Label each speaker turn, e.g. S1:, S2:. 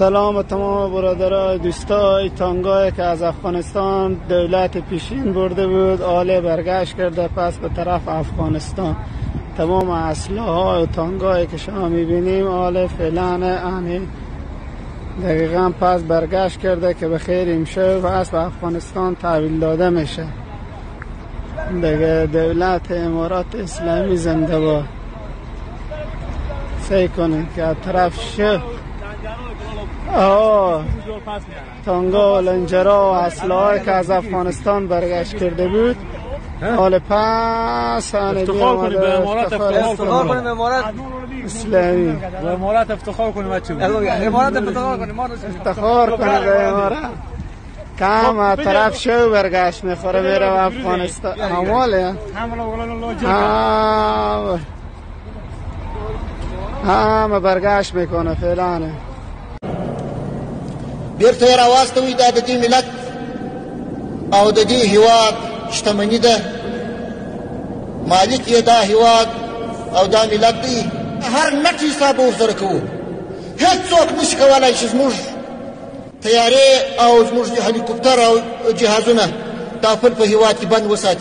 S1: سلام تمام برادرای دوستای تانگای که از افغانستان دولت پیشین برده بود آله برگشت کرده پس به طرف افغانستان. تمام اسلحه های تانگایی که شما میبینیم آله فعلا انی دقیقا پس برگشت کرده که به خیر امشب پس به افغانستان تحویل داده میشه. دیگه دولت امارات اسلامی زنده باد. سعی کنید که از طرف شه تانگا و لنجرا و اسلحه‌ای که از افغانستان برگشت کرده بود حال پس
S2: افتخار کنیم به امارات، افتخار کنیم به امارات
S1: اسلامی،
S2: به امارات افتخار کنیم بچه، امارات افتخار کنیم،
S1: افتخار کنیم به امارات. کم طرف شو برگشت میخوره میره به افغانستان. هماله همه برگشت میکنه فعلا.
S3: بیرته یې راواستوئ. دا د دې ملت او د دې هیواد شتمني ده، مالک یې دا هیواد او دا ملت دی. هر نټ حساب به ورسره کوو. هیڅوک نشي کولی چې زموږ طیارې او زموږ هلیکوپتر او جهازونه دا خپل په هیواد کې بند وساتي.